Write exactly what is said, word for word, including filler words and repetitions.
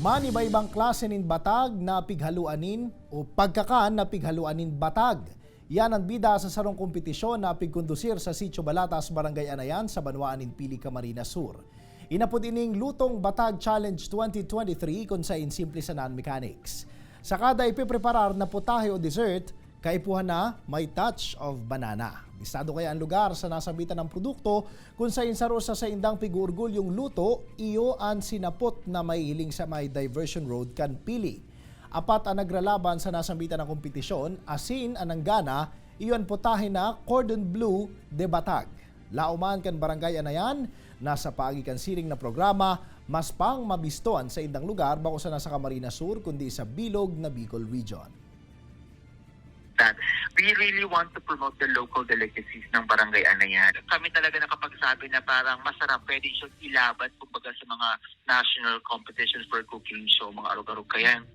Man iba-ibang klase nin batag na pighaloan nin o pagkakan na pighaloan nin batag. Yan ang bida sa sarong kompetisyon na pigkondusir sa Sitio Balatas, Barangay Anayan, sa banwaan nin Pili, Camarines Sur. Inapod ining Lutong Batag Challenge twenty twenty-three, kun sain simple sana an mechanics. Sa kada ipipreparar na putahe o dessert, kaipuhan na may touch of banana. Bistado kaya ang lugar sa nasambitan ng produkto, kun sain saro sa saindang pig-oorgulyong luto, iyo an sinapot na mahihiling sa may diversion road kan Pili. Apat an nagralaban sa nasambitan na kompetisyon, asin an nanggana, iyo an putahe na Cordon Bleu de Batag. Laom man kan Barangay Anayan, nasa paagi kan siring na programa, mas pang mabisto an saindang lugar bako sana sa Camarines Sur, kundi sa bilog na Bicol Region. That we really want to promote the local delicacies ng Barangay Anayan. Kami talaga nakapagsabi na parang masarap, pwede siyang ilaban, kumbaga, sa mga national competitions for cooking show, mga arog-arog kayan.